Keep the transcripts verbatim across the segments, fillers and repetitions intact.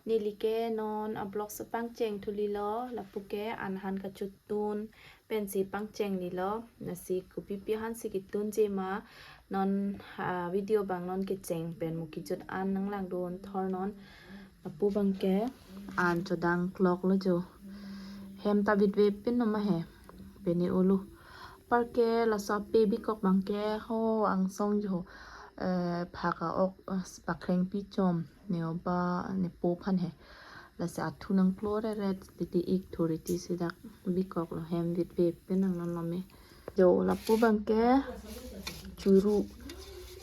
Neli ke non a-vlog si pangcheng thulilo, lapu ke an han kachotun pensi pangchenglilo, lasi kopipi hansi ketunji ma non, ah, video abang non kecheng pen mo kejut an nanglangdun thornon. Lapu abang ke an chodang kloklo jo. Hem ta bitve pin no ma he. Pini ulu. Anparke laso ape bikok abang ke ho angsong jo. Eh, phak a-ok, eh, pakreng pichom. Ne oba, ne po aphan he. Lasi athu nangklo reret titi ik thuriti si dak bikoklo, hem bitve pin nang non lo me. Jo lapu abang ke churu.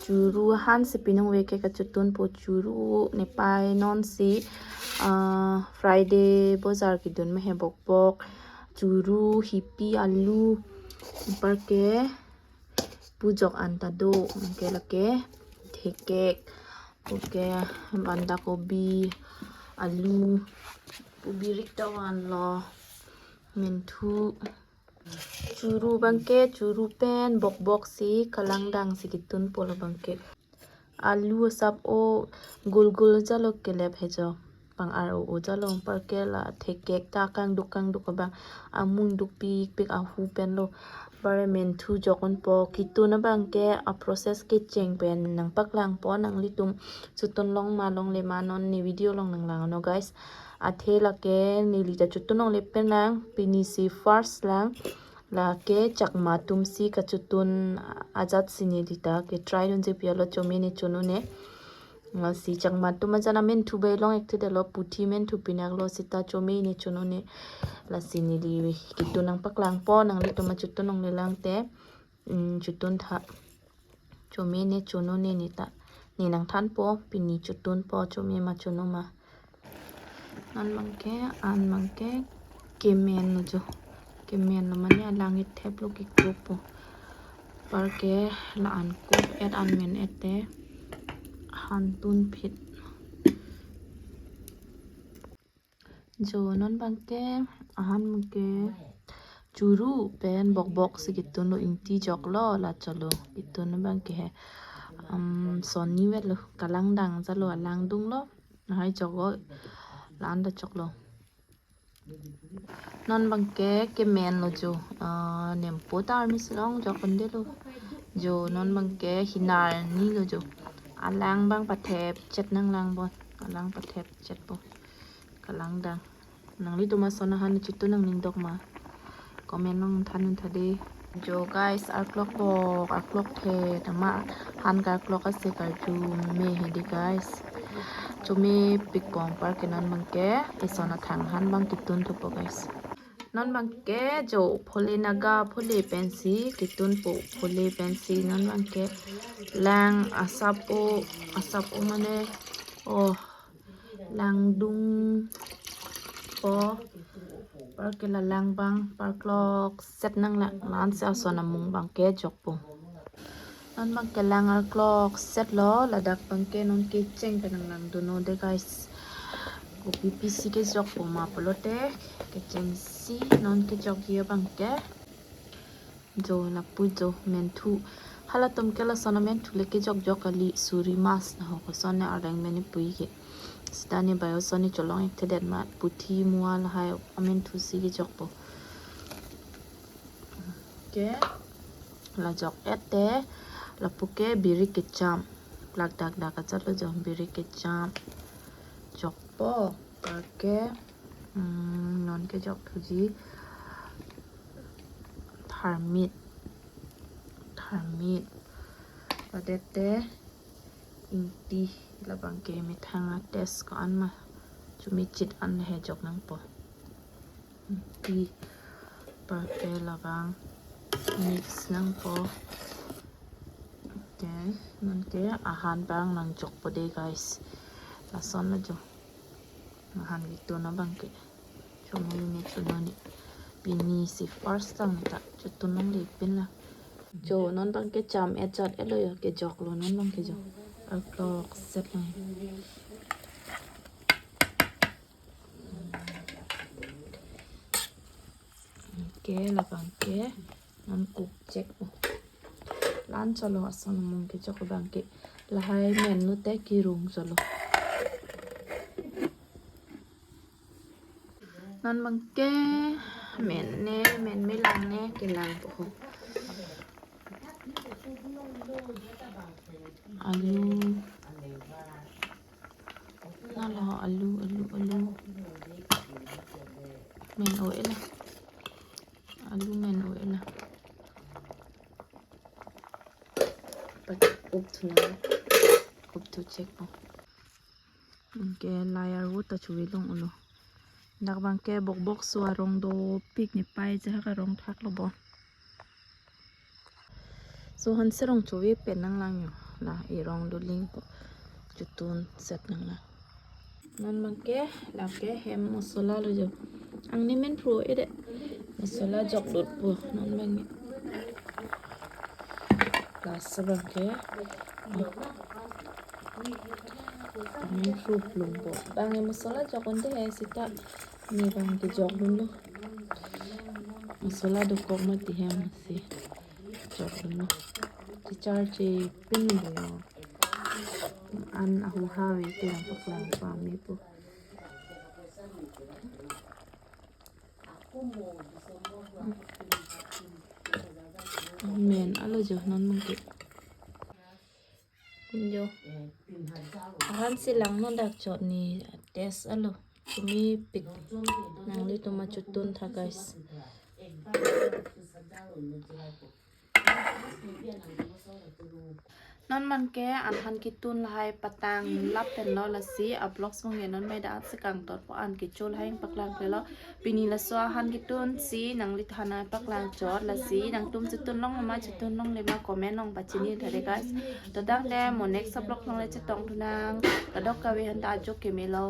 Churu hansi pinung ve ke kachotunpo churu ne pai nonsi, ah, Friday bojar kedun ma he bokbok. Churu, hipi, alu. Anparke pujok an ta do, anke lake thekek, anke banda kobi, alu, pu birik ta vanlo, menthu. Churu abang ke, churu pen bokbok si kalangdang si ketunpo labang ke. Alu asap o gul gul jalo kelep he jo. Pang ar o o jalo, anparke la thekek ta kangduk kangduk abang amung dukpikpik ahu penlo. Anpar menthu jok unpo, ketun abang ke a-process kecheng pen nangpaklangpo, nanglitum chotun long ma longle ma non ne video along nanglang no guys. Athe lake neli ta chotun longle pen lang, pini si first lang. Lake chakma atum si kachotun ajat si neli ta ke try dunji pi alo chome ne chono ne. Lasi chakma atum ajan amenthu bai long-ik thedetlo, puthi menthu pinak lo seta chome ne chono ne. Lasi neli ketun nangpaklangpo, nanglitum ma chotun longle lang te, mm, chotun tha. Chome ne chono ne ne ta. Ne nangthanpo, pini chotunpo, chome ma chono ma. Non abang ke, an abang ke kemenlo jo. Kemenlo mane alang itheplo kekup po. Anparke la-an kup et an men et te han tunphit. Jo non abang ke, ahan abang ke churu pen bokbok si ketunlo, ingti joklo, la cholo. Ketun abang ke he. Um, sonni vetlo, kalangdang jalo, alang dunglo. Lahai jok o, la-an ta joklo. Non abang ke kemenlo jo. Ah, nempo ta arni si long jok pandelo. Jo non abang ke hinar nilo jo. Alang abang pathepchet nanglangpo. Alang pathepchetpo. Kalangdang. Nanglitum ason ahan chotun nangning dok ma? Comment along than un tha de. Jo guys, arklok bok, arklok thet, ama han karklok ase karju me he de guys. Chomepikpo anparke non abang ke, eson athang han abang ketun thupo guys. Non abang ke jo phole, naga phole pensi ketunpo, phole pensi non abang ke lang asap o, asap o mane, oh, lang dungpo, anparke la lang abang parklokset nang lang, la-an si ason amung abang ke jokpo. Non abang ke lang arkloksetlo, ladak abang ke non kecheng pen nanglang dunnon de guys. Kopipi si kejokpo ma pulote, kechengsi non kejokji abang ke. Jo lapu jo menthu. Halatum ke lason amenthu le kejokjok kali, suri mas na ho koson ne arleng mene pui ke. Seta ne bai oson ne cholong-ik thedet ma, puthi mua lahai amenthu si kejokpo. Ke la jok et te, lapu ke birik kecham. Plak dakdak kachatlo jo, birik kecham jokpo. Anparke, hmm, non kejok thuji tharmit. Tharmit. Ladet te ingti, labang ke methang a-taste ko-an ma chomechit an he jok nangpo. Ingti, anparke labang mix nangpo. Okay, non ke ahan abang nangjokpo de guys. Lasonlo jo. Ahan ketun abang ke. Chome ne chono ne. Pini si first time ta chotun longle pin lang. Jo non abang ke cham et jat etlo jo, kejoklo non abang ke jo. Arklokset lang. Ke labang ke non kuk chekpo. La-an cholo ason amung kejok abang ke. Lahai men lote kirung cholo. Non abangke men ne, men me lang ne, kelang po ho. Alu. Nalo alu, alu, alu. Men o-e la. Alu men o-e la. Pat up thu na. Up thu chek po. Anke layer wo ta chuvi long ulo. Dak abangke bok bok so arong dopik ne pai je ha karong thak lo bo. So hanse rong chuvi pen nang lang yo. La e rong do ling po. Chutun set nang la. Non abangke, lake hem masala lo jo. Angni men pro ede. Masala jok dot po non abangke. Lasi abangke. Angni pro plum po. Abangke masala jok onde he sita. Ne abangke jok dun lo. Masala dokok mati hem si. Jok dun lo. Chichar che pin lo. An ahu ha ave te nangpaklang pame po. Men alo jo non abangke. Jo. Ahan si lang non dak chot ne test alo. Chumi pik. Nanglitum ma chutun tha guys. Non abangke an han ketun lahai patang lap pen lo lasi a vlogs abangke non mai da at sekang tot po an kecho lahai paklang pe lo. Pini laso ahan ketun si nangli thanai paklang chot lasi nangtum chutun long ma chutun longle ma comment nang pachini tha de guys. To tangte mo next vlog along le chetong thu nang. Kadokave aphan ta ajo keme lo.